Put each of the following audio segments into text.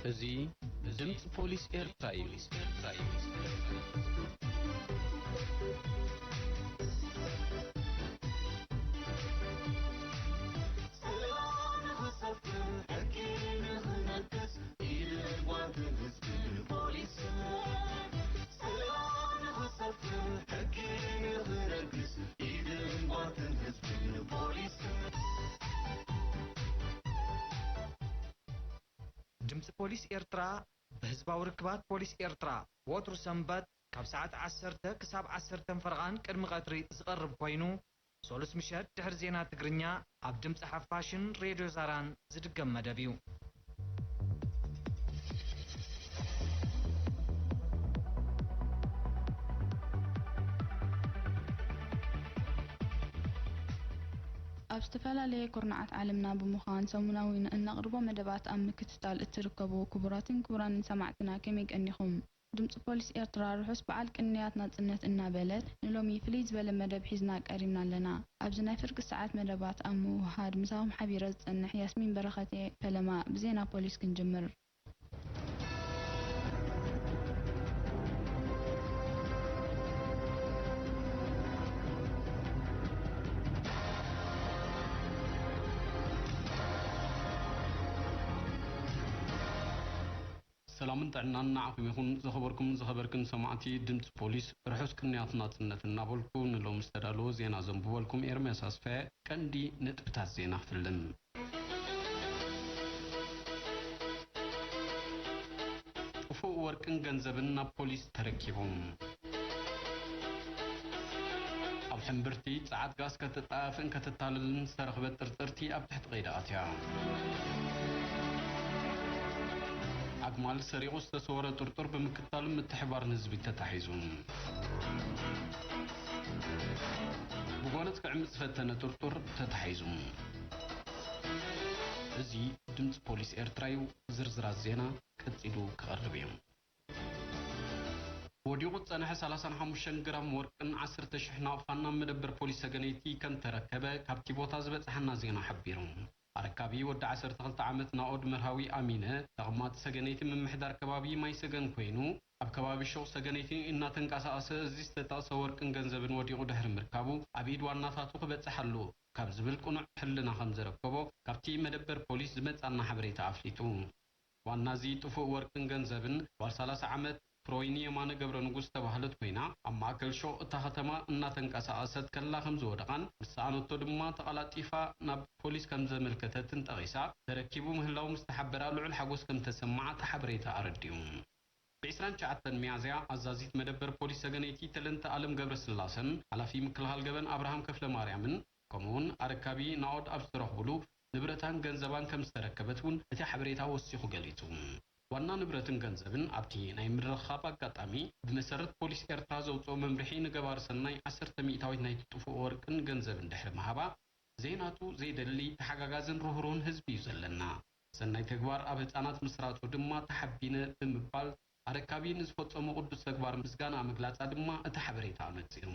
እዚ ድምፂ ፖሊስ ኤርትራ እዩ። ሰላም ንኽሰፍን፣ ሕጊ ንኽነግስ፣ ኢድን ጓንትን ህዝብን ፖሊስን። ሰላም ንኽሰፍን፣ ሕጊ ንኽነግስ፣ ኢድን ጓንትን ህዝብን ፖሊስን። ድምፂ ፖሊስ ኤርትራ ብህዝባዊ ርክባት ፖሊስ ኤርትራ ወትሩ ሰንበት ካብ ሰዓት ዓሰርተ ክሳብ ዓሰርተ ፈረቓን ቅድሚ ቀትሪ ዝቐርብ ኮይኑ፣ ሰሉስ ምሸት ድሕሪ ዜና ትግርኛ ኣብ ድምፂ ሓፋሽን ሬድዮ ዛራን ዝድገም መደብ እዩ። ኣብ ዝተፈላለየ ኩርናዓት ዓለምና ብምዃን ሰሙናዊ እነቕርቦ መደባት ኣብ ምክትታል እትርከቡ ክቡራትን ክቡራንን ሰማዕትና ከመይ ቀኒኹም? ድምፂ ፖሊስ ኤርትራ ርሑስ በዓል ቅንያት ናጽነት እናበለት ንሎሚ ፍልይ ዝበለ መደብ ሒዝና ቀሪብና ኣለና። ኣብዚ ናይ ፍርቂ ሰዓት መደባት ኣብ ምውህሃድ ምሳኹም ሓቢረ ዝጸንሕ ያስሚን በረኸት እየ። ፈለማ ብዜና ፖሊስ ክንጅምር። ሰላምን ጥዕናን ንዓኹም ይኹን። ዝኸበርኩም ዝኸበርክን ሰማዕቲ ድምፂ ፖሊስ፣ ርሑስ ቅንያት ናጽነት እናበልኩ ንሎሚ ዝተዳለወ ዜና ዘንብበልኩም ኤርምያስ ኣስፋየ። ቀንዲ ነጥብታት ዜና ክፍልን። ጥፉእ ወርቅን ገንዘብን ናብ ፖሊስ ተረኪቡ። ኣብ ሕምብርቲ ጸዓት ጋዝ ከተጣፍእን ከተታልልን ዝተረኽበት ጥርጥርቲ ኣብ ትሕቲ ቀይዲ ኣትያ። ኣግማል ሰሪቑ ዝተሰወረ ጥርጡር ብምክታልን ምትሕባርን ህዝቢ ተታሒዙ። ብጎነጽ ክዕምጽ ዝፈተነ ጥርጡር ተታሒዙ። እዚ ድምጺ ፖሊስ ኤርትራ እዩ። ዝርዝራት ዜና ቀጺሉ ክቐርብ እዩ። ወዲቑ ዝጸንሐ ሰላሳን ሓሙሽተን ግራም ወርቅን ዓሰርተ ሽሕ ናቕፋን ናብ መደበር ፖሊስ ሰገነይቲ ከም ተረከበ ካብቲ ቦታ ዝበጽሓና ዜና ሓቢሩ። ኣረካቢ ወዲ ዓሰርተ ክልተ ዓመት ናኦድ መርሃዊ ኣሚነ፣ ተቐማጢ ሰገነይቲ ምምሕዳር ከባቢ ማይ ሰገን ኮይኑ፣ ኣብ ከባቢ ሹቕ ሰገነይቲ እናተንቀሳቐሰ እዚ ዝተጠቕሰ ወርቅን ገንዘብን ወዲቑ ድሕሪ ምርካቡ፣ ኣብ ኢድ ዋናታቱ ክበጽሕ ኣለዎ ካብ ዝብል ቅኑዕ ሕልና ከም ዘረከቦ ካብቲ መደበር ፖሊስ ዝመጻና ሓበሬታ ኣፍሊጡ። ዋና እዚ ጥፉእ ወርቅን ገንዘብን ጓል ሰላሳ ዓመት ፍሮይኒ የማነ ገብረ ንጉስ ዝተባህለት ኮይና፣ ኣብ ማእከል ሹቕ እታ ከተማ እናተንቀሳቐሰት ከላ ከም ዝወደቓን ምስ ሰኣነቶ ድማ ተቐላጢፋ ናብ ፖሊስ ከም ዘመልከተትን ጠቒሳ፣ ተረኪቡ ምህላዉ ምስ ተሓበራ ልዑል ሓጎስ ከም ተሰምዓ እቲ ሓበሬታ ኣረዲኡ። ብዕስራን ትሽዓተን ሚያዝያ ኣዛዚት መደበር ፖሊስ ሰገነይቲ ተለንተ ኣለም ገብረስላሰን ሓላፊ ምክልኻል ገበን ኣብርሃም ከፍለማርያምን ከምኡውን ኣረካቢ ናኦድ ኣብ ዝተረኽቡሉ ንብረታን ገንዘባን ከም ዝተረከበት እውን እቲ ሓበሬታ ወሲኹ ገሊጹ። ዋና ንብረትን ገንዘብን ኣብቲ ናይ ምርኽኻብ ኣጋጣሚ ብመሰረት ፖሊስ ኤርትራ ዘውጽኦ መምርሒ ንገባሪ ሰናይ ዓሰርተ ሚእታዊት ናይቲ ጥፉእ ወርቅን ገንዘብን ድሕሪ ምሃባ ዘይናቱ ዘይደሊ ተሓጋጋዝን ርህሩህን ህዝቢ እዩ ዘለና። ሰናይ ተግባር ኣብ ህጻናት ምስራጹ ድማ ተሓቢነ ብምባል ኣረካቢ ንዝፈጸሞ ቅዱስ ተግባር ምስጋና ምግላጻ ድማ እቲ ሓበሬታ ኣመልጺኡ።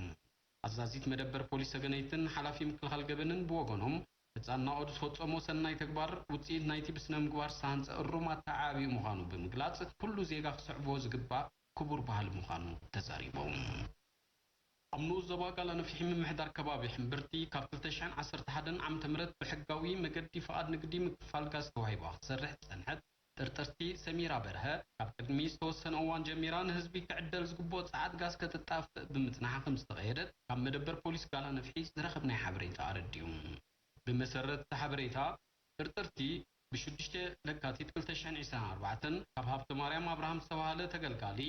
ኣዛዚት መደበር ፖሊስ ሰገነይትን ሓላፊ ምክልኻል ገበንን ብወገኖም ህጻን ናኦድ ዝፈጸሞ ሰናይ ተግባር ውጽኢት ናይቲ ብስነ ምግባር ዝተሃንጸ እሩም ኣተዓባብዩ ምዃኑ ብምግላጽ ኩሉ ዜጋ ክስዕቦ ዝግባእ ክቡር ባህሊ ምዃኑ ተዛሪቦም። ኣብ ንኡስ ዞባ ጋላ ነፍሒ ምምሕዳር ከባቢ ሕምብርቲ ካብ ክልተ ሽሕን ዓሰርተ ሓደን ዓመተ ምህረት ብሕጋዊ መገዲ ፍቓድ ንግዲ ምክፋል ጋዝ ተዋሂባ ክትሰርሕ ዝጸንሐት ጥርጥርቲ ሰሚራ በርሀ ካብ ቅድሚ ዝተወሰነ እዋን ጀሚራ ንህዝቢ ክዕደል ዝግብኦ ጸዓት ጋዝ ከተጣፍእ ብምጽናሓ ከም ዝተቐየደት ካብ መደበር ፖሊስ ጋላ ነፍሒ ዝረኸብናዮ ሓበሬታ ኣረዲኡ። ብመሰረት እቲ ሓበሬታ፣ ጥርጥርቲ ብሽዱሽተ ለካቲት ክልተ ሽሕን ዕስራን ኣርባዕተን ካብ ሃብተማርያም ኣብርሃም ዝተባህለ ተገልጋሊ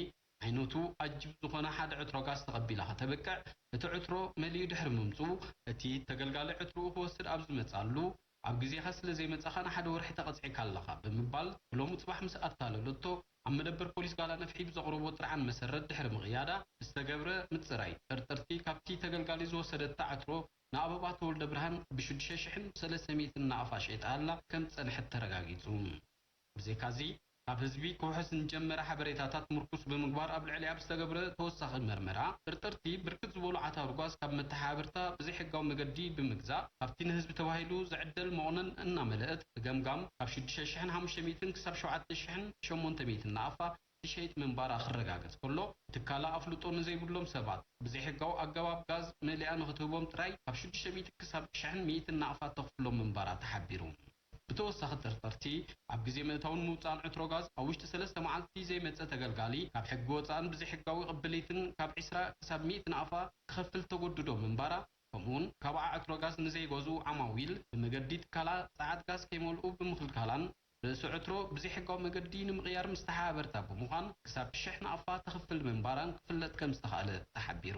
ዓይነቱ ኣጅብ ዝኾነ ሓደ ዕትሮ ጋዝ ተቐቢላ ከተብቅዕ፣ እቲ ዕትሮ መሊኡ ድሕሪ ምምጽኡ፣ እቲ ተገልጋሊ ዕትሮኡ ክወስድ ኣብ ዝመጽኣሉ፣ ኣብ ግዜኻ ስለ ዘይመጻኻ ንሓደ ወርሒ ተቐጺዕካ ኣለኻ ብምባል ብሎሚ ጽባሕ ምስ ኣታለለቶ፣ ኣብ መደበር ፖሊስ ጋላ ነፍሒ ብዘቕረቦ ጥርዓን መሰረት ድሕሪ ምቕያዳ ብዝተገብረ ምጽራይ፣ ጥርጥርቲ ካብቲ ተገልጋሊ ዝወሰደታ ዕትሮ ንኣበባ ተወልደብርሃን ብሽዱሽተ ሽሕን ሰለስተ ሚእትን ናቕፋ ሸይጣላ ከም ዝጸንሐት ተረጋጊጹ። ብዘይካዚ፣ ካብ ህዝቢ ክውሕስ ንጀመረ ሓበሬታታት ምርኩስ ብምግባር ኣብ ልዕሊኣ ብዝተገብረ ተወሳኺ መርመራ፣ ጥርጥርቲ ብርክት ዝበሉ ዓታሩ ጓዝ ካብ መተሓባበርታ ብዘይሕጋዊ መገዲ ብምግዛእ ካብቲ ንህዝቢ ተባሂሉ ዝዕደል መቑነን እናመልአት ብገምጋም ካብ ሽዱሽተ ሽሕን ሓሙሽተ ሚእትን ክሳብ ሸውዓተ ሽሕን ሸሞንተ ሚእትን ናቕፋ ትሸይጥ ምንባራ ክረጋገጽ ከሎ፣ ትካላ ኣፍልጦ ንዘይብሎም ሰባት ብዘይሕጋዊ ኣገባብ ጋዝ መሊኣ ንኽትህቦም ጥራይ ካብ ሽዱሽተ ሚእቲ ክሳብ ሽሕን ሚእትን ናቕፋ ተኽፍሎም ምንባራ ተሓቢሩ። ብተወሳኺ ጥርጥርቲ ኣብ ግዜ ምእታውን ምውጻእን ዕትሮ ጋዝ ኣብ ውሽጢ ሰለስተ መዓልቲ ዘይመጸ ተገልጋሊ ካብ ሕጊ ወጻእን ብዘይሕጋዊ ቅብሊትን ካብ ዕስራ ክሳብ ሚእቲ ናቕፋ ክኸፍል ተጎድዶ ምንባራ፣ ከምኡውን ካብ ኣዕትሮ ጋዝ ንዘይገዝኡ ዓማዊል ብመገዲ ትካላ ጸዓት ጋዝ ከይመልኡ ብምኽልካላን ርእሲ ዕትሮ ብዘይሕጋዊ መገዲ ንምቕያር ምስ ተሓባበርታ ብምዃን ክሳብ ሽሕ ናቕፋ ተኽፍል ምንባራን ክፍለጥ ከም ዝተኻእለ ተሓቢሩ።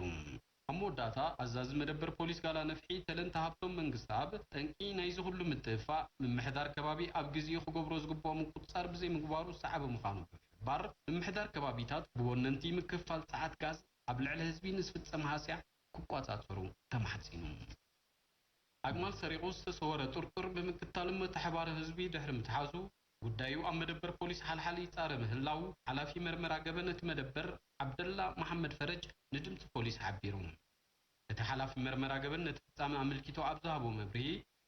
ኣብ መወዳእታ ኣዛዚ መደበር ፖሊስ ጋላ ነፍሒ ተለንተ ሃብቶም መንግስተኣብ ጠንቂ ናይዚ ኩሉ ምጥፍፋእ ምምሕዳር ከባቢ ኣብ ግዜኡ ክገብሮ ዝግብኦ ምቁጽጻር ብዘይምግባሩ ዝሰዓበ ምዃኑ ብምሕባር፣ ምምሕዳር ከባቢታት ብወነንቲ ምክፍፋል ጸዓት ጋዝ ኣብ ልዕሊ ህዝቢ ንዝፍጸም ሃስያ ክቆጻጸሩ ተማሕጺኑ። ኣግማል ሰሪቑ ዝተሰወረ ጥርጡር ብምክታልን ምትሕባር ህዝቢ ድሕሪ ምትሓዙ፣ ጉዳዩ ኣብ መደበር ፖሊስ ሓልሓል ይጻረ ምህላው ሓላፊ መርመራ ገበን እቲ መደበር ዓብደላ መሓመድ ፈረጅ ንድምጺ ፖሊስ ሓቢሩ። እቲ ሓላፊ መርመራ ገበን ነቲ ፍጻመ ኣመልኪቱ ኣብ ዝሃቦ መብርሂ፣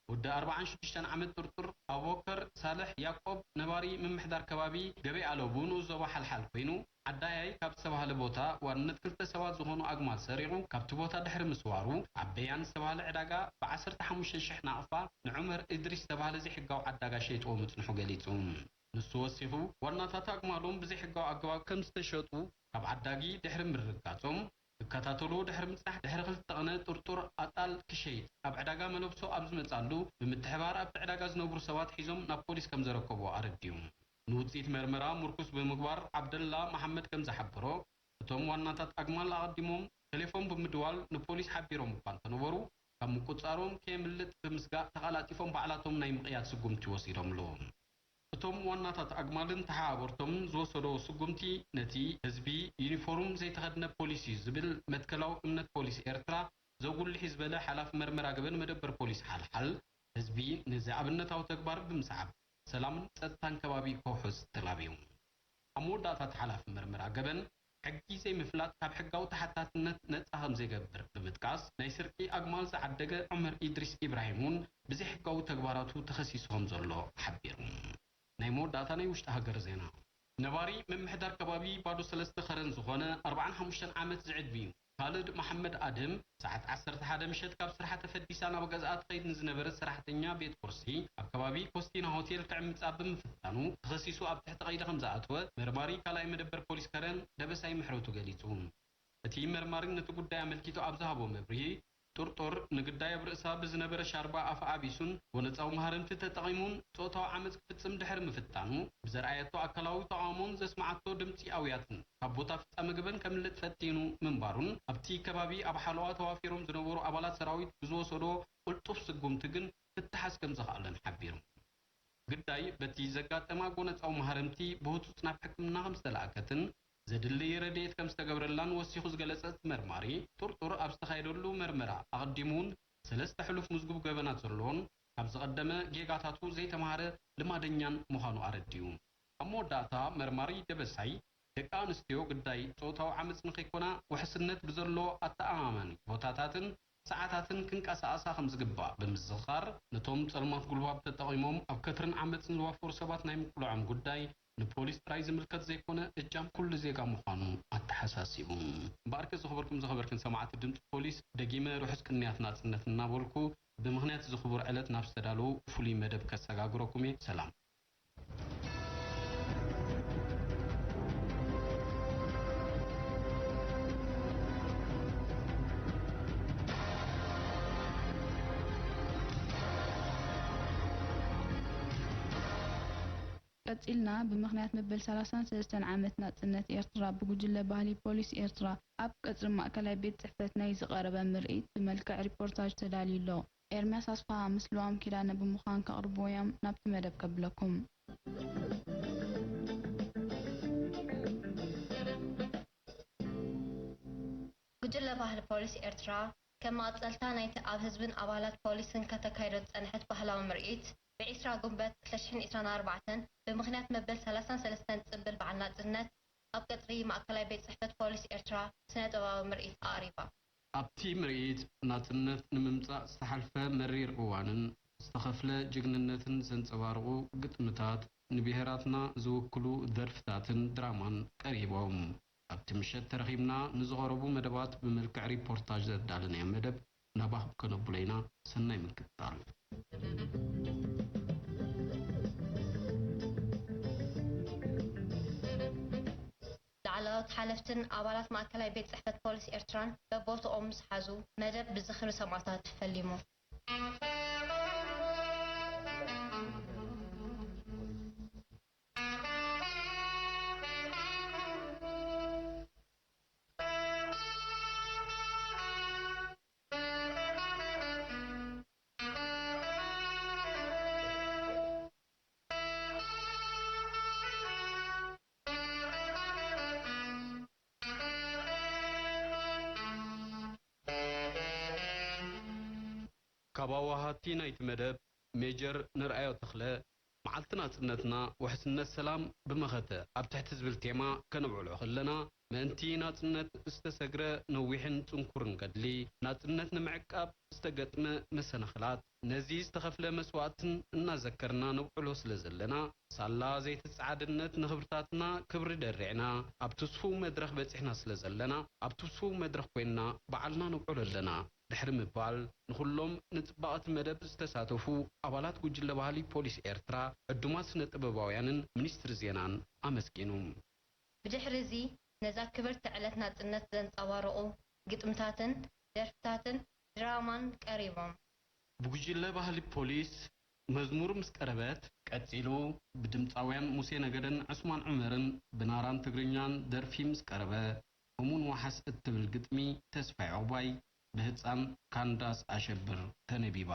ወዲ ኣርባዓን ሽዱሽተን ዓመት ጥርጡር ኣቡበከር ሳልሕ ያዕቆብ ነባሪ ምምሕዳር ከባቢ ገበይ ኣለቡ ንኡስ ዞባ ሓልሓል ኮይኑ፣ ዓዳያይ ካብ ዝተባህለ ቦታ ዋንነት ክልተ ሰባት ዝኾኑ ኣግማል ሰሪቑ ካብቲ ቦታ ድሕሪ ምስዋሩ፣ ኣብ በያን ዝተባህለ ዕዳጋ ብዓሰርተ ሓሙሽተ ሽሕ ናቕፋ ንዑመር እድሪስ ዝተባህለ ዘይሕጋዊ ዓዳጋ ሸይጥዎ ምጽንሑ ገሊጹ። ንሱ ወሲኹ፣ ዋናታት ኣግማሎም ብዘይሕጋዊ ኣገባብ ከም ዝተሸጡ ካብ ዓዳጊ ድሕሪ ምርግጋጾም፣ ክከታተልዎ ድሕሪ ምጽናሕ፣ ድሕሪ ክልተ ቕነ ጥርጡር ኣጣል ክሸይጥ ኣብ ዕዳጋ መለብሶ ኣብ ዝመጻሉ፣ ብምትሕባር ኣብቲ ዕዳጋ ዝነብሩ ሰባት ሒዞም ናብ ፖሊስ ከም ዘረከብዎ ኣረዲኡ። ንውጽኢት መርመራ ምርኩስ ብምግባር፣ ዓብደላ መሓመድ ከም ዝሓበሮ፣ እቶም ዋናታት ኣግማል ኣቐዲሞም ቴሌፎን ብምድዋል ንፖሊስ ሓቢሮም እኳ እንተነበሩ፣ ካብ ምቁጽጻሮም ከየምልጥ ብምስጋእ ተቐላጢፎም ባዕላቶም ናይ ምቕያድ ስጉምቲ ወሲዶምሉ። እቶም ዋናታት ኣግማልን ተሓባበርቶምን ዝወሰዶ ስጉምቲ፣ ነቲ ህዝቢ ዩኒፎርም ዘይተኸድነ ፖሊስ እዩ ዝብል መትከላዊ እምነት ፖሊስ ኤርትራ ዘጉልሕ እዩ ዝበለ ሓላፊ መርመራ ገበን መደበር ፖሊስ ሓልሓል፣ ህዝቢ ነዚ ኣብነታዊ ተግባር ብምስዓብ ሰላምን ጸጥታን ከባቢ ከውሕስ ተላብዩ። ኣብ መወዳእታ እቲ ሓላፊ መርመራ ገበን፣ ሕጊ ዘይምፍላጥ ካብ ሕጋዊ ተሓታትነት ነጻ ከም ዘይገብር ብምጥቃስ፣ ናይ ስርቂ ኣግማል ዝዓደገ ዑመር ኢድሪስ ኢብራሂም እውን ብዘይሕጋዊ ተግባራቱ ተኸሲሱ ከም ዘሎ ሓቢሩ። ናይ መወዳእታ ናይ ውሽጢ ሃገር ዜና። ነባሪ ምምሕዳር ከባቢ ባዶ ሰለስተ ከረን ዝኾነ ኣርባዓን ሓሙሽተን ዓመት ዝዕድሚኡ ካልድ መሓመድ ኣደም፣ ሰዓት ዓሰርተ ሓደ ምሸት ካብ ስራሕ ተፈዲሳ ናብ ገዝኣ ትኸይድ ንዝነበረት ሰራሕተኛ ቤት ቁርሲ ኣብ ከባቢ ኮስቲና ሆቴል ክዕምጻ ብምፍታኑ ተኸሲሱ ኣብ ትሕቲ ቀይዲ ከም ዝኣተወ መርማሪ ካልኣይ መደበር ፖሊስ ከረን ደበሳይ ምሕረቱ ገሊጹ። እቲ መርማሪ ነቲ ጉዳይ ኣመልኪቱ ኣብ ዝሃቦ መብርሂ፣ ጥርጡር ንግዳይ ኣብ ርእሳ ብዝነበረ ሻርባ ኣፍ ኣቢሱን ጎነጻዊ ማህረምቲ ተጠቒሙን ጾታዊ ዓመጽ ክፍጽም ድሕሪ ምፍታኑ፣ ብዘርኣየቶ ኣካላዊ ተቓውሞን ዘስመዓቶ ድምጺ ኣውያትን ካብ ቦታ ፍጻመ ገበን ከምልጥ ፈቲኑ ምንባሩን፣ ኣብቲ ከባቢ ኣብ ሓለዋ ተዋፊሮም ዝነበሩ ኣባላት ሰራዊት ብዝወሰዶ ቅልጡፍ ስጉምቲ ግን ክተሓዝ ከም ዝኸኣለን ሓቢሩ። ግዳይ በቲ ዘጋጠማ ጎነጻዊ ማህረምቲ ብህጹጽ ናብ ሕክምና ከም ዝተለኣከትን ዘድሊ ረድኤት ከም ዝተገብረላን ወሲኹ ዝገለጸ እቲ መርማሪ፣ ጥርጡር ኣብ ዝተኻየደሉ መርመራ ኣቐዲሙ እውን ሰለስተ ሕሉፍ ምዝጉብ ገበናት ዘለዎን ካብ ዝቐደመ ጌጋታቱ ዘይተማህረ ልማደኛን ምዃኑ ኣረዲኡ። ኣብ መወዳእታ መርማሪ ደበሳይ፣ ደቂ ኣንስትዮ ግዳይ ጾታዊ ዓመጽ ንኸይኮና ውሕስነት ብዘለዎ ኣተኣማማኒ ቦታታትን ሰዓታትን ክንቀሳቐሳ ከም ዝግባእ ብምዝኽኻር፣ ነቶም ጸልማት ጉልባብ ተጠቒሞም ኣብ ከትርን ዓመጽን ዝዋፈሩ ሰባት ናይ ምቅልዖም ጉዳይ ንፖሊስ ጥራይ ዝምልከት ዘይኮነ፣ እጃም ኩሉ ዜጋ ምዃኑ ኣተሓሳሲቡ። እምበኣርከ ዝኸበርኩም ዝኸበርክን ሰማዕቲ ድምጺ ፖሊስ፣ ደጊመ ርሑስ ቅንያት ናጽነት እናበልኩ፣ ብምኽንያት እዚ ክቡር ዕለት ናብ ዝተዳለዉ ፍሉይ መደብ ከሰጋግረኩም እየ። ሰላም። ቀጺልና፣ ብምኽንያት መበል ሰላሳን ሰለስተን ዓመት ናጽነት ኤርትራ፣ ብጉጅለ ባህሊ ፖሊስ ኤርትራ ኣብ ቀጽሪ ማእከላይ ቤት ጽሕፈት ናይ ዝቐረበ ምርኢት ብመልክዕ ሪፖርታጅ ተዳልዩ ኣሎ። ኤርምያስ ኣስፍሃ ምስ ልዋም ኪዳነ ብምዃን ከቕርብዎ እዮም። ናብቲ መደብ ከብለኩም። ጉጅለ ባህሊ ፖሊስ ኤርትራ፣ ከም መቐጸልታ ናይቲ ኣብ ህዝብን ኣባላት ፖሊስን ከተካይዶ ዝጸንሐት ባህላዊ ምርኢት፣ ብ ዕስራ ጉንበት ክልተ ሽሕን ዕስራን ኣርባዕተን ብምኽንያት መበል ሰላሳን ሰለስተን ጽምብል በዓል ናጽነት ኣብ ቀጽሪ ማእከላይ ቤት ጽሕፈት ፖሊስ ኤርትራ ስነ ጥበባዊ ምርኢት ኣቕሪባ። ኣብቲ ምርኢት ናጽነት ንምምጻእ ዝተሓልፈ መሪር እዋንን ዝተኸፍለ ጅግንነትን ዘንጸባርቑ ግጥምታት፣ ንብሄራትና ዝውክሉ ደርፍታትን ድራማን ቀሪቦም። ኣብቲ ምሸት ተረኺብና ንዝቐረቡ መደባት ብመልክዕ ሪፖርታጅ ዘዳለናዮ መደብ ናባኹም ከነብሎ ኢና። ሰናይ ምክትታል። ላዕለዎት ሓለፍትን ኣባላት ማእከላይ ቤት ጽሕፈት ፖሊስ ኤርትራን በቦትኦም ምስ ሓዙ፣ መደብ ብዝኽሪ ሰማእታት ፈሊሙ። ካብ ኣዋሃቲ ናይቲ መደብ ሜጀር ንርኣዮ ተኽለ፣ መዓልቲ ናጽነትና ውሕስነት ሰላም ብመኸተ ኣብ ትሕቲ ዝብል ቴማ ከነብዕሎ ከለና፣ ምእንቲ ናጽነት ዝተሰግረ ነዊሕን ጽንኩርን ገድሊ፣ ናጽነት ንምዕቃብ ዝተገጥመ መሰናኽላት፣ ነዚ ዝተኸፍለ መስዋእትን እናዘከርና ነብዕሎ ስለ ዘለና፣ ሳላ ዘይትጸዓድነት ንኽብርታትና ክብሪ ደሪዕና ኣብቲ ስፉው መድረኽ በጺሕና ስለ ዘለና፣ ኣብቲ ስፉው መድረኽ ኮይንና በዓልና ነብዕሎ ኣለና። ድሕሪ ምባል፣ ንኹሎም ንጽባቐ እቲ መደብ ዝተሳተፉ ኣባላት ጉጅለ ባህሊ ፖሊስ ኤርትራ፣ ዕዱማት ስነ ጥበባውያንን ሚኒስትሪ ዜናን ኣመስጊኑ። ብድሕሪ እዚ፣ ነዛ ክብርቲ ዕለት ናጽነት ዘንጸባርቑ ግጥምታትን ደርፍታትን ድራማን ቀሪቦም። ብጉጅለ ባህሊ ፖሊስ መዝሙር ምስ ቀረበት፣ ቀጺሉ ብድምጻውያን ሙሴ ነገደን ዕስማን ዑመርን ብናራን ትግርኛን ደርፊ ምስ ቀረበ፣ እሙን ዋሓስ እትብል ግጥሚ ተስፋይ ዑቕባይ ብህጻን ካንዳስ ኣሸብር ተነቢባ።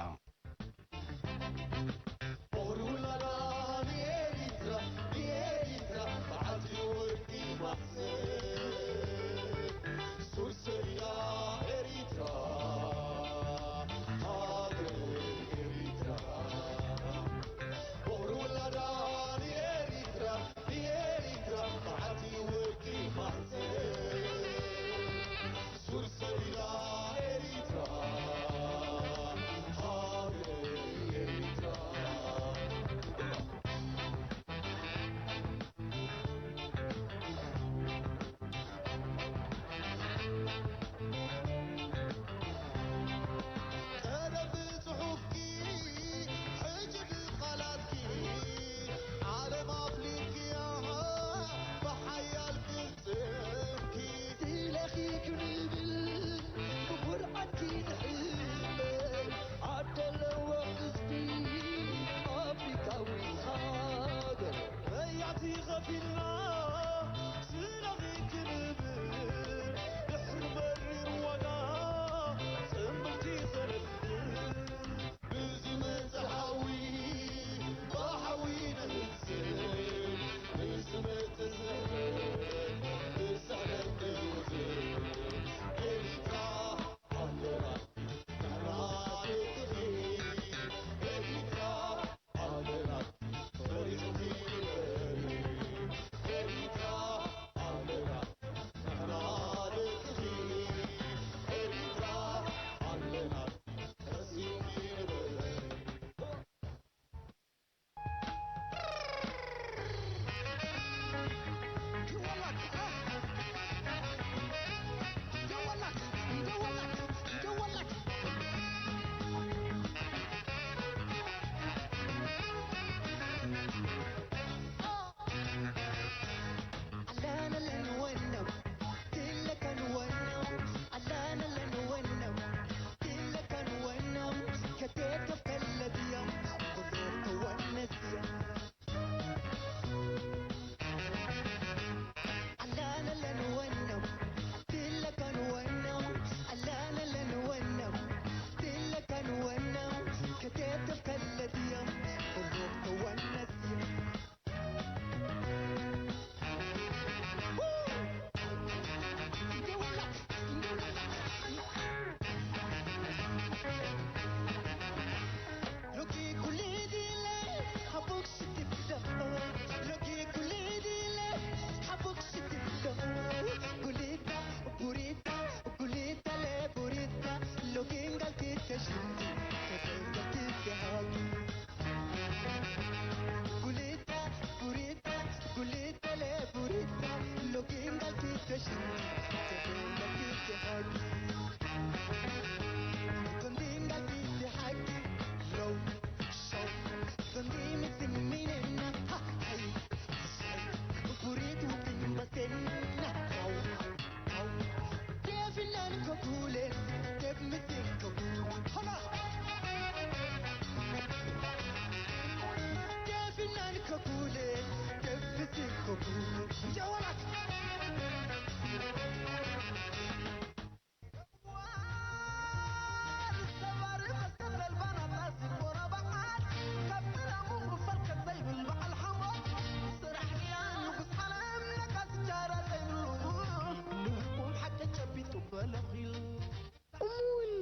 እሙን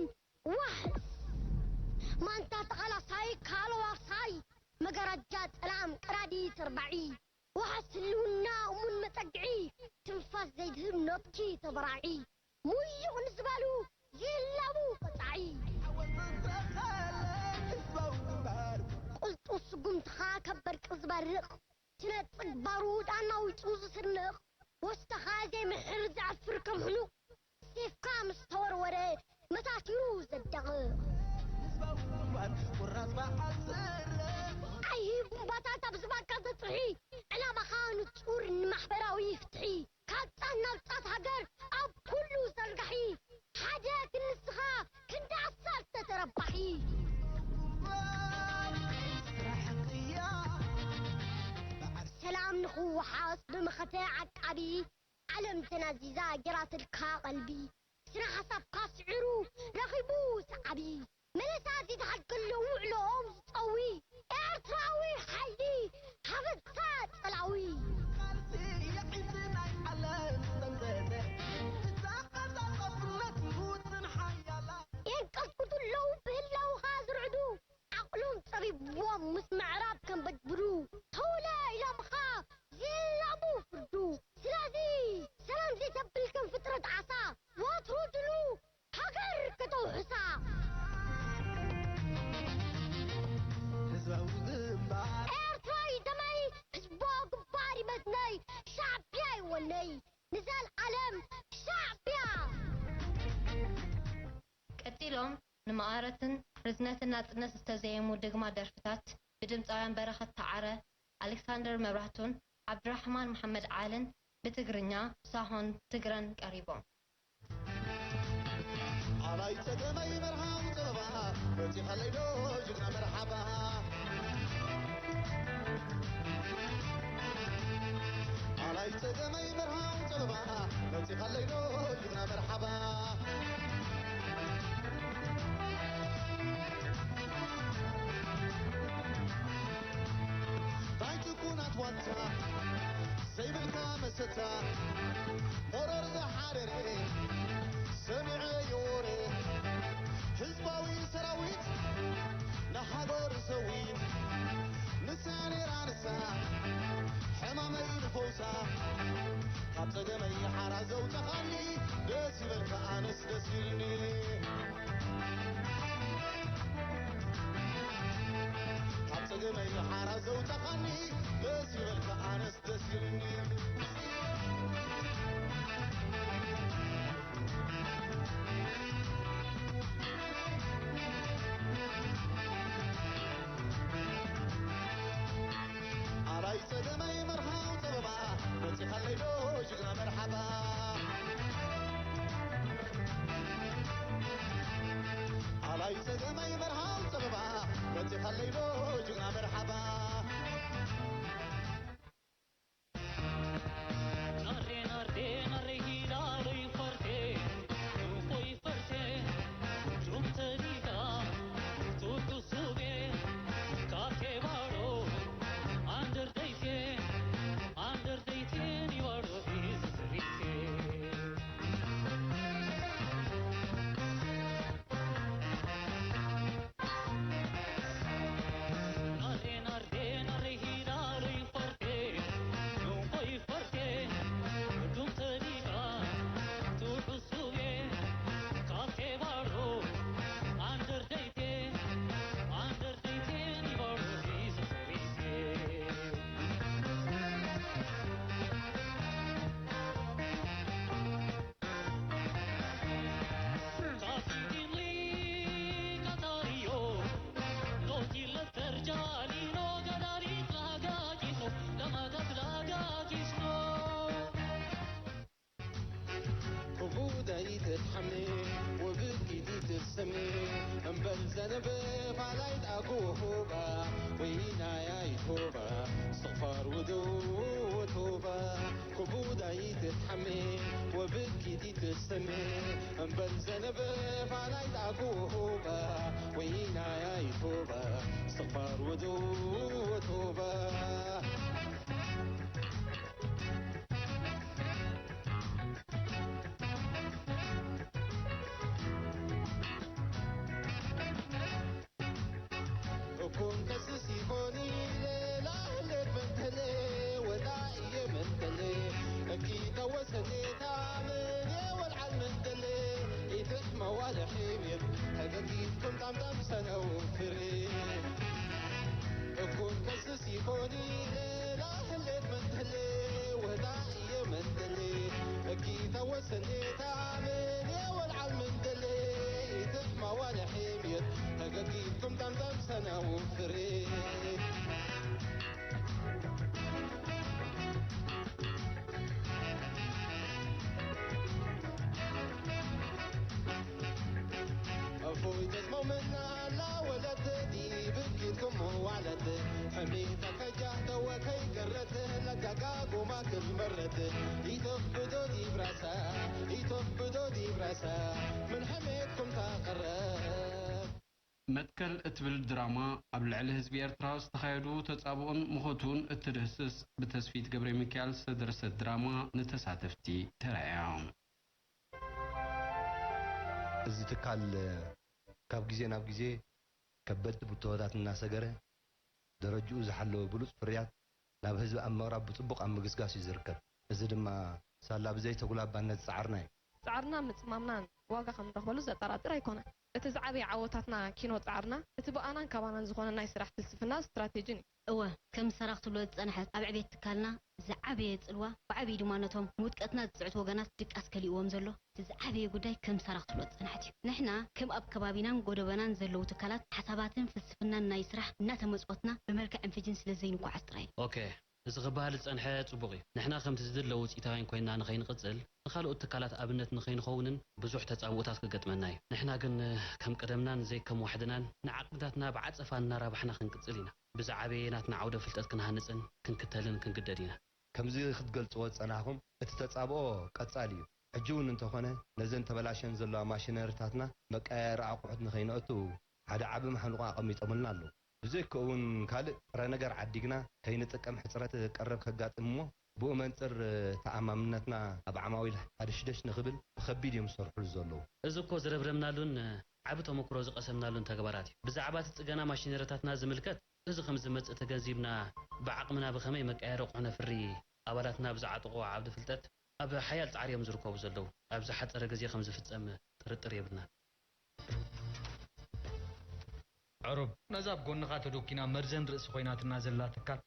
ዋሕስ ማንታ ተቓላሳይ ካልዋሳይ መጋረጃ ጸላም ቀዳዲ ተርባዒ ዋሕስ ህልውና እሙን መጸግዒ ትንፋስ ዘይትህብ ነብኪ ተበራዒ ሙዩቕ ንዝበሉ ይህለቡ ቀጻዒ። ቁልጡ ስጉምትኻ ከበርቂ ዝበርቕ ትነጽግ ባሩድ ኣናዊጹ ዝስንቕ ወስተኻ ዘይምሕር ዘዕፍር ከም ሕኑቕ ሴፍካ ምስ ተወርወረ መታቲሩ ዘዳቕቕ። ኣይ ቡምባታት ኣብ ዝባካ ዘጥርሒ ዕላማኻ ንጹር ንማሕበራዊ ፍትሒ ካብ ጫት ናብ ጫት ሃገር ኣብ ኩሉ ዘርጋሒ ሓደ ክንስኻ ክንዲ ዓሰርተ ተረባሒ። ሰላም ንኽወሓስ ብመኸተ ዓቃቢ ዓለም ተናዚዛ ጌራትልካ ቀልቢ ስነ ሓሳብካ ስዒሩ ረኺቡ ሰዓቢ መለሳ ዘይተሓልቀሉ ውዕሎኦም ዝጸዊ ኤርትራዊ ሓይሊ ሓበታ ጸላዊ። የንቀጥቅጡ ኣለዉ ብህላውኻ ዝርዕዱ ዓቕሎም ጸቢብዎም ምስ ምዕራብ ከም በድብዱ ተውለ ኢሎምኻ ዝላቡ ፍርዱ። ስለዚ ሰላም ዘይተብል ከም ፍጥረት ዓሳ ወትሩ ድሉ ሃገር ከተውሕሳ። ህዝባዊ ግንባር ኤርትራዊ ደመይ ህዝቦ ግንባር ይመትነይ ሻዕብያ ይወነይ ንዘልዓለም ሻዕብያ። ቀጺሎም ንመቐረትን ርዝነትን ናጽነት ዝተዘየሙ ደግማ ደርፍታት ብድምጻውያን በረኸት ተዓረ፣ ኣሌክሳንደር መብራህቱን ዓብድራሕማን መሓመድ ዓልን ብትግርኛ ሳሆን ትግረን ቀሪቦም። ኣላይ ጸገመይ መርሃው ጸበባ መጺኻለይ ዶ ጅግና መርሓባ። ኣላይ ጸገመይ መርሃው ጸበባ መጺኻለይ ዶ ጅግና መርሓባ። ታይ ጭቁናት ዋልታ ዘይብልካ መሰታ ሞረር ዝሓረረ ሰሚዐ የወረ ህዝባዊ ሰራዊት ንሃገር ሰዊት ንሳ ነይራ ንሳ ሕማመይ ንፈውሳ ካብ ጸገመይ ሓራ ዘውጻኻኒ ደስ ይበልካ ኣነስ ደስ ይብልኒ ካብ ጸገመይ ሓራ ዘውጻኻኒ ደስ ይበልካ ኣነስ ደስ ይብልኒ ክቡዳይ ትትሓሜ ወብኪ ትትሰሜ እምበል ዘነበ ፋላይ ጣጉ ሆባ ወይናያ ይቶባ استغفار ودو وتوبة ክቡዳይ ትትሓሜ ወብኪ ትትሰሜ እምበል ዘነበ ፋላይ ጣጉ ሆባ ወይናያ ይቶባ استغفار ودو وتوبة እኩን ከስስ ይኾኒ ሌላ ህሌት መንተሌ ወላ እየ መንተሌ እኪ ተወሰኔታ ምን የወልዓል መንተሌ ኢትሕ መዋለ ሒሚር ተገጊትኩም ጣምጣም ሰነው ፍሬ እኩን ከስስ ይኾኒ ሌላ ህሌት መንተሌ ወላ እየ መንተሌ እኪ ተወሰኔታ ምን የወልዓል መንተሌ ኢትሕ መዋለ ሒሚር ተገጊትኩም ጣምጣም ሰነው ፍሬ እፎይ ተስማምና ላወለት ዲብኪትኩም ዋለት ሕሜታ ከጃህተ ወከይ ቀረት ለጋጋጎማ ክመረት ኢትኽብዶ ዲብራሳ ኢትኽብዶ ዲብራሳ ምን ሕሜትኩም ታቐረብ መትከል እትብል ድራማ ኣብ ልዕሊ ህዝቢ ኤርትራ ዝተኻየዱ ተጻብኦን ምኸቱን እትድህስስ ብተስፊት ገብረሚካኤል ዝተደርሰት ድራማ ንተሳተፍቲ ተራእያ። እዚ ትካል ካብ ግዜ ናብ ግዜ ከበድቲ ብድሆታት እናሰገረ ደረጅኡ ዝሓለወ ብሉጽ ፍርያት ናብ ህዝቢ ኣብ ምቕራብ ብጽቡቕ ኣብ ምግስጋስ እዩ ዝርከብ። እዚ ድማ ሳላ ብዘይተጉላባነት ጻዕርና እዩ። ጻዕርናን ምጽማምናን ዋጋ ከም ንረኽበሉ ዘጠራጥር ኣይኮነን። እቲ ዝዓበየ ዓወታትና ኪኖ ጻዕርና፣ እቲ ብኣናን ካባናን ዝኾነ ናይ ስራሕ ፍልስፍናን ስትራቴጂን እዩ። እወ፣ ከም ዝሰራ ክትብሎ ዝጸንሐት ኣብ ዕብየት ትካልና ዝዓበየ ጽልዋ ብዓቢኡ ድማ ነቶም ንውድቀትና ዝጽዕቱ ወገናት ድቃስ ከሊእዎም ዘሎ እቲ ዝዓበየ ጉዳይ ከም ዝሰራ ክትብሎ ዝጸንሐት እዩ። ንሕና ከም ኣብ ከባቢናን ጎደቦናን ዘለዉ ትካላት ሓሳባትን ፍልስፍናን ናይ ስራሕ እናተመጽወትና ብመልክዕን ፍጅን ስለ ዘይንጓዓዝ ጥራይ እዩ። ኦኬ፣ እዚ ክበሃል ዝጸንሐ ጽቡቕ እዩ። ንሕና ከምቲ ዝድለ ውጽኢታውያን ኮይንና ንኸይንቕጽል፣ ንኻልኦት ትካላት ኣብነት ንኸይንኸውንን ብዙሕ ተጻብኦታት ክገጥመና እዩ። ንሕና ግን ከም ቀደምናን ዘይከም ዋሕድናን ንዓቕምታትና ብዓጸፋ እናራባሕና ክንቅጽል ኢና። ብዝዓበየ ናትና ዓውደ ፍልጠት ክንሃንጽን ክንክተልን ክንግደድ ኢና። ከምዚ ክትገልጽዎ ዝጸናሕኩም፣ እቲ ተጻብኦ ቀጻሊ እዩ። ሕጂ እውን እንተኾነ፣ ነዘን ተበላሽየን ዘለዋ ማሽነሪታትና መቀያየሪ ኣቑሑት ንኸይነእቱ ሓደ ዓቢ ማሕንቖ ኣቐሚጦምልና ኣለዉ። ብዘይክኡ እውን ካልእ ጥረ ነገር ዓዲግና ከይንጥቀም ሕጽረት ቀረብ ከጋጥም እሞ ብኡ መንጽር ተኣማምነትና ኣብ ዓማዊል ሃደሽደሽ ንኽብል ብኸቢድ እዮም ዝሰርሑሉ ዘለዉ። እዚ እኮ ዝረብረብናሉን ዓቢ ተመኩሮ ዝቐሰምናሉን ተግባራት እዩ። ብዛዕባ እቲ ጽገና ማሽነሪታትና ዝምልከት እዚ ከም ዝመጽእ ተገንዚብና ብዓቕምና ብኸመይ መቀያየሪ ኣቑሑ ነፍሪ ኣባላትና ኣብ ዝዓጠቕዎ ዓውዲ ፍልጠት ኣብ ሓያል ጻዕሪ እዮም ዝርከቡ ዘለዉ። ኣብ ዝሓጸረ ግዜ ከም ዝፍጸም ጥርጥር የብልናን። ዕሩብ፣ ነዛ ኣብ ጎንኻ ተዶኪና መርዘን ርእሲ ኮይናትና ዘላ ትካል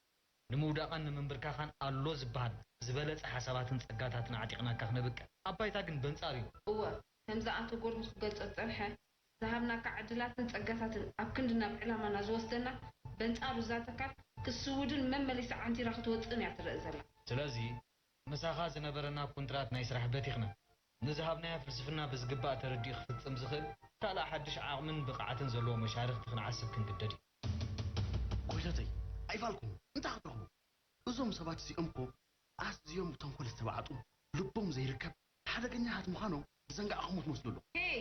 ንምውዳቓን ንምንብርካኻን ኣሎ ዝበሃል ዝበለጸ ሓሳባትን ጸጋታትን ኣዕጢቕናካ ክነብቅዕ፣ ኣብ ባይታ ግን በንጻር እዩ። እወ፣ ከምዚ ኣቶ ጎርጊ ክገልጾ ዝጸንሐ፣ ዝሃብናካ ዕድላትን ጸጋታትን ኣብ ክንዲ ናብ ዕላማና ዝወስደና፣ በንጻሩ እዛ ትካል ክትስውድን መመሊሳ ዓንቲራ ክትወጽእን እያ ትረእ ዘላ። ስለዚ ምሳኻ ዝነበረና ኩንትራት ናይ ስራሕ በቲኽና፣ ንዝሃብናዮ ፍልስፍና ብዝግባእ ተረዲኡ ክፍጽም ዝኽእል ካልእ ሓድሽ ዓቕምን ብቕዓትን ዘለዎ መሻርኽቲ ክንዓስብ ክንግደድ ኢና። ጎይቶተይ፣ ኣይፋልኩምን፣ እንታይ ክትረኽቡ? እዞም ሰባት እዚኦም እኮ ኣዝዮም ብተንኮል ዝተባዕጡ፣ ልቦም ዘይርከብ፣ ሓደገኛታት ምዃኖም ዝዘንጋዕኹም ትመስሉ ኣለኹም። ሄይ!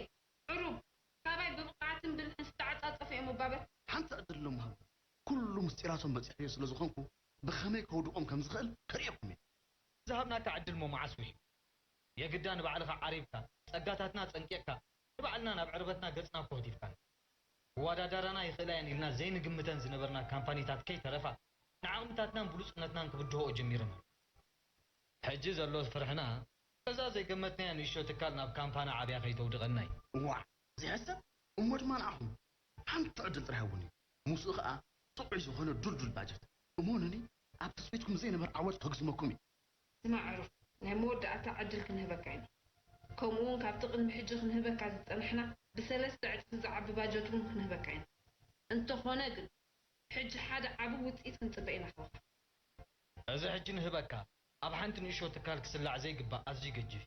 ዕሩብ፣ ካባይ ብብቕዓትን ብልሕን ዝተዓጻጸፉ እዮም እባ በል። ሓንቲ ዕድል እሞ ሃቡኒ። ኩሉ ምስጢራቶም በጺሐዮ ስለ ዝኾንኩ ብኸመይ ከውድቖም ከም ዝኽእል ከርእየኩም እየ። ዝሃብናካ ዕድል እሞ መዓስ ውሒዱ? የግዳ ንባዕልኻ ዓሪብካ፣ ጸጋታትና ጸንቂቕካ፣ ንባዕልና ናብ ዕርበትና ገጽና እኮ ህቲፍካና። ክወዳደራና ይኽእላ እየን ኢልና ዘይንግምተን ዝነበርና ካምፓኒታት ከይተረፋ ንዓቕምታትናን ብሉጽነትናን ክብድሆኦ ጀሚረን ኣለዋ። ሕጂ ዘሎ ፍርሕና እዛ ዘይገመትናያ ንእሽቶ ትካል ናብ ካምፓኒ ዓብያ ከይተውድቐና እዩ። ዋዕ ዘይሕሰብ እሞ ድማ ንዓኹም ሓንቲ ዕድል ጥራይ ሃቡኒ። ምስኡ ኸኣ ጥዑይ ዝኾነ ዱልዱል ባጀት። እመኑኒ ኣብ ትጽቢትኩም ዘይነበረ ዓወት ከግዝመኩም እዩ። ስማዕ ዕሩብ፣ ናይ መወዳእታ ዕድል ክንህበካ ኢና። ከምኡውን ካብቲ ቅድሚ ሕጂ ክንህበካ ዝጸናሕና ብሰለስተ ዕጽፊ ዝዓቢ ባጀት እውን ክንህበካ ኢና። እንተኾነ ግን፣ ሕጂ ሓደ ዓቢ ውጽኢት ክንጽበ ኢና ካባኻ። እዚ ሕጂ ንህበካ ኣብ ሓንቲ ንእሽቶ ትካል ክስላዕ ዘይግባእ ኣዝዩ ገጂፍ እዩ።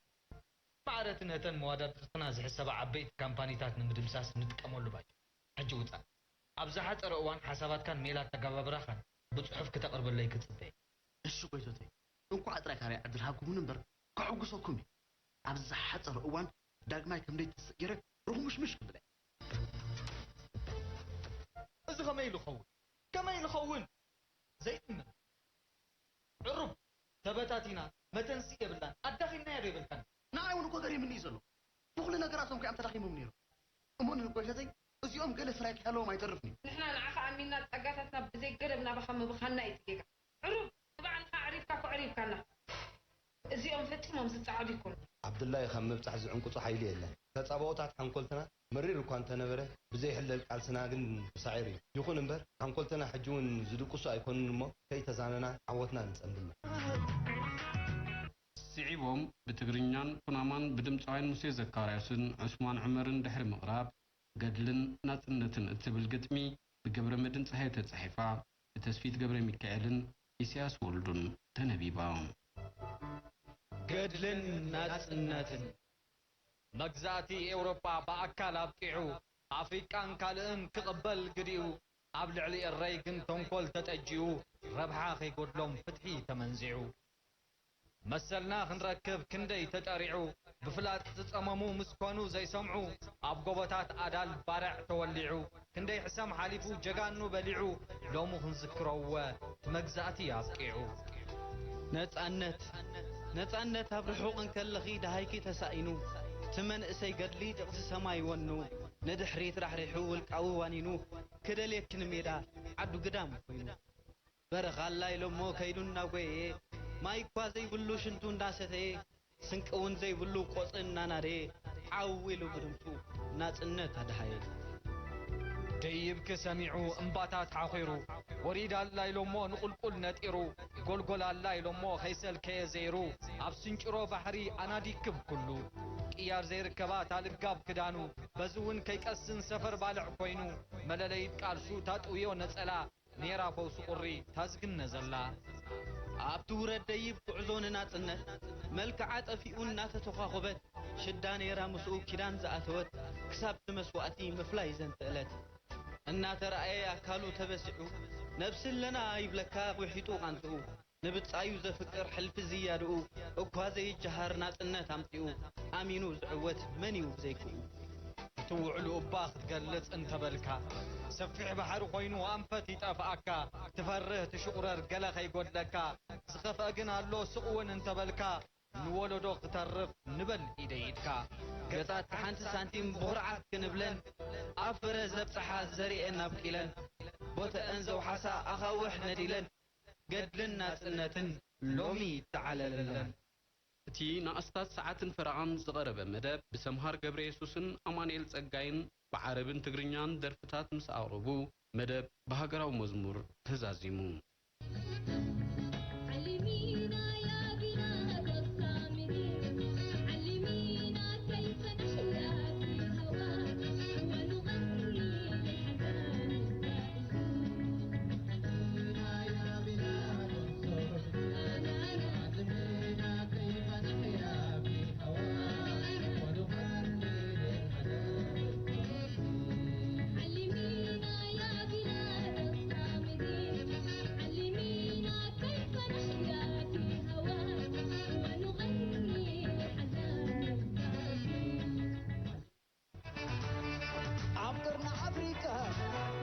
ማዕረ ማለት ነተን መዋዳድርትና ዝሕሰባ ዓበይቲ ካምፓኒታት ንምድምሳስ ንጥቀመሉ ባጀት። ሕጂ ውጻእ። ኣብ ዝሓጸረ እዋን ሓሳባትካን ሜላ ኣተገባብራኻን ብጽሑፍ ክተቕርበለይ ክጽበ እየ። እሺ ጎይቶተይ፣ እንኳዕ ጥራይ ካልኣይ ዕድል ሃብኩምን እምበር ከሐጉሰኩም እዩ። ኣብ ዝሓጸረ እዋን ዳግማይ ከም ደይትስእ ገይረ ርኹምሽምሽ ክብል እየ። እዚ ኸመይ ኢሉ ኸውን? ከመይ ኢሉ ኸውን? ዘይእመን። ዕሩብ፣ ተበታቲና፣ መተንስኢ የብላን፣ ኣዳኺምናያ ዶ ይበልካኒ? ንዓይ እውን እኮ ገሪምኒ እዩ ዘሎ። ብኹሉ ነገራቶም ከ እዮም ተዳኺሞም ነይሮም። እሞ ንጎይተተይ፣ እዚኦም ገለ ፍራይ ከይሃለዎም ኣይተርፍን እዩ። ንሕና ንዓኻ ኣሚንና ጸጋታትና ብዘይ ገደብ ናባኻ ምብኻንና እዩ እቲ ጌጋ። ዕሩብ፣ ንባዕልኻ ኣዕሪፍካ እኮ ኣዕሪፍካና። እዚኦም ፈጺሞም ዝጸዓዱ ኣይኮኑን። ዓብዱላይ ካብ ምብጻሕ ዝዕንቅጾ ሓይሊ የለን። ተጻብኦታት ሓንኮልትና መሪር እኳ እንተነበረ፣ ብዘይሕለል ቃልስና ግን ተሳዒሩ እዩ። ይኹን እምበር፣ ሓንኮልትና ሕጂ እውን ዝድቅሱ ኣይኮኑን እሞ፣ ከይተዛነና ዓወትና ንጸምብል። ስዒቦም ብትግርኛን ኩናማን ብድምጻውያን ሙሴ ዘካርያስን ዑስማን ዑመርን ድሕሪ ምቕራብ፣ ገድልን ናጽነትን እትብል ግጥሚ ብገብረመድህን ጸሃየ ተጻሒፋ፣ ብተስፊት ገብረሚካኤልን ኢሳያስ ወልዱን ተነቢባ። ገድልን ናጽነትን። መግዛእቲ ኤውሮጳ ብኣካል ኣብቂዑ፣ ኣፍሪቃን ካልእን ክቕበል ግዲኡ፣ ኣብ ልዕሊ ኤረይ ግን ተንኮል ተጠጂኡ፣ ረብሓ ከይጎድሎም ፍትሒ ተመንዚዑ። መሰልና ክንረክብ ክንደይ ተጠሪዑ፣ ብፍላጥ ዝጸመሙ ምስ ኮኑ ዘይሰምዑ፣ ኣብ ጎቦታት ኣዳል ባርዕ ተወሊዑ፣ ክንደይ ሕሰም ሓሊፉ ጀጋኑ በሊዑ፣ ሎሚ ክንዝክሮ እወ እቲ መግዛእቲ ኣብቂዑ። ነጻነት፣ ነጻነት ኣብ ርሑቕ እንከለኺ ደሃይኪ ተሳኢኑ፣ እቲ መንእሰይ ገድሊ ድቕሲ ሰማይ ወኑ፣ ንድሕሪት ራሕሪሑ ውልቃዊ ዋኒኑ፣ ክደልየኪ ንሜዳ ዓዱ ግዳም ኮይኑ። በረኻ ኣላ ኢሎሞ ከይዱ እናጎየየ፣ ማይ እኳ ዘይብሉ ሽንቱ እንዳሰተየ፣ ስንቂ እውን ዘይብሉ ቆጽሊ እናናደየ፣ ዓው ኢሉ ብድምጹ ናጽነት ኣድሃየ። ደይብኪ ሰሚዑ እምባታት ሓኺሩ፣ ወሪዳ ኣላ ኢሎሞ ንቑልቁል ነጢሩ፣ ጎልጎል ኣላ ኢሎሞ ከይሰልከየ ዘይሩ፣ ኣብ ስንጭሮ ባሕሪ ኣናዲክብ ኩሉ። ቅያር ዘይርከባ ታልጋብ ክዳኑ፣ በዚ እውን ከይቀስን ሰፈር ባልዕ ኮይኑ፣ መለለይት ቃልሱ ታጥውዮ ነጸላ፣ ኔራ ፈውሲ ቁሪ ታዝግነ ዘላ። ኣብቲ ውረድ ደይብ ጉዕዞ ንናጽነት፣ መልክዓ ጠፊኡ እናተተዃኾበት፣ ሽዳ ኔራ ምስኡ ኪዳን ዝኣተወት፣ ክሳብ እቲ መስዋእቲ ምፍላይ ዘንተ ዕለት። እናተረኣየ ኣካሉ ተበሲዑ፣ ነብሲ ኣለና ይብለካ ውሒጡ ቃንዝኡ። ንብጻዩ ዘፍቅር ሕልፊ ዝያድኡ፣ እኳ ዘይጀሃር ናጽነት ኣምጺኡ፣ ኣሚኑ ዝዕወት መን እዩ ብዘይክኡ? እቲ ውዕሉ እባ ክትገልጽ እንተበልካ፣ ሰፊሕ ባሕሪ ኮይኑ ኣንፈት ይጠፍኣካ፣ ትፈርህ ትሽቑረር ገለ ከይጎድለካ፣ ዝኸፍአ ግን ኣሎ ስቕ እውን እንተበልካ፣ ንወለዶ ክተርፍ ንበል ኢደ ኢድካ። ገጻት ሓንቲ ሳንቲም ብኹርዓት ክንብለን፣ ኣብ ፍረ ዘብጽሓ ዘሪኤን ኣብቂለን፣ ቦተአን ዘውሓሳ ኣኻውሕ ነዲለን፣ ገድልን ናጽነትን ሎሚ ይተዓለለለን። እቲ ንኣስታት ሰዓትን ፈረቓን ዝቐረበ መደብ፣ ብሰምሃር ገብረየሱስን ኣማኑኤል ጸጋይን ብዓረብን ትግርኛን ደርፍታት ምስ ኣቕረቡ፣ መደብ ብሃገራዊ መዝሙር ተዛዚሙ። علمينا يا بلاد الصامدين، علمينا كيف نحيا في هواك ونغني لحزان البائسين. علمينا يا بلاد الصامدين، علمينا كيف نحيا في هواك ونغني لحزان البائسين. ኣብ ቅርኒ ኣፍሪቃ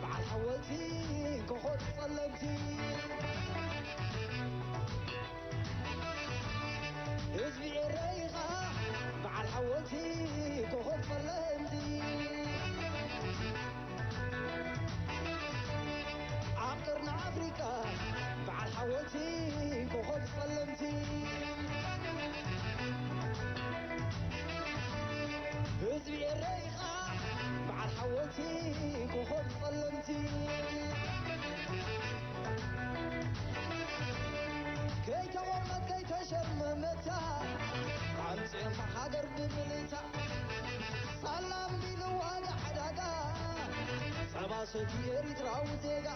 በዓል ሓወልቲ ኮኾብ ጸለምቲ ህዝቢ ኤረይ ኸኣ በዓል ሓወልቲ ኮኾብ ጸለምቲ ኣብ ቅርኒ ኣፍሪቃ በዓል ሓወልቲ ኮኾብ ጸለምቲ ህዝቢ ኤረይ ኸኣ በዓል ሓወልቲ ኮኾብ ጸለምቲ ከይተቖርመት ከይተሸርመመታ ኣምጺኦማ ሃገር ብምልእታ ሳላ ኣንቢልዋ ንዕዳጋ ጸባ ሰትዩ ኤሪትራዊ ዜጋ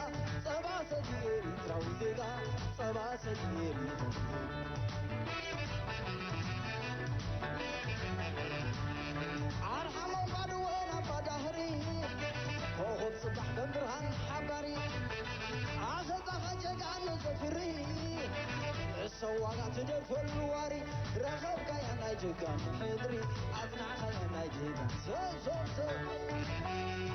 ጸባ ሰትዩ ኤሪትራዊ ዜጋ ጸባ ሰትዩ ኤሪትራዊ ዜጋ ሕድሪ ኣጽናዕኻ ናይ ጅግና ሰብ ሰብ ሰብ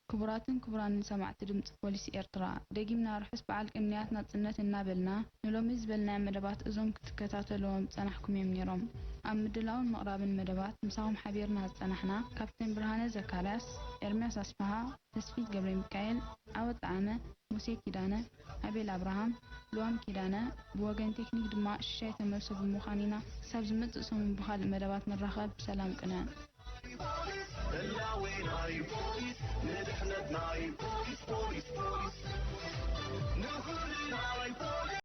ክቡራትን ክቡራንን ሰማዕቲ ድምፂ ፖሊስ ኤርትራ፣ ደጊምና ርሑስ በዓል ቅንያት ናጽነት እናበልና፣ ንሎሚ ዝበልናዮም መደባት እዞም ክትከታተልዎም ዝጸናሕኩም እዮም ነይሮም። ኣብ ምድላውን ምቕራብን መደባት ምሳኹም ሓቢርና ዝጸናሕና ካፕቴን ብርሃነ ዘካርያስ፣ ኤርምያስ ኣስፍሃ፣ ተስፊት ገብረሚካኤል፣ ዓወት ጠዓመ፣ ሙሴ ኪዳነ፣ ኣቤል ኣብርሃም፣ ልዋም ኪዳነ፣ ብወገን ቴክኒክ ድማ ሽሻይ ተመልሶ ብምዃን ኢና። ክሳብ ዝመጽእ ሰሙን ብኻልእ መደባት ንራኸብ። ሰላም ቅነ።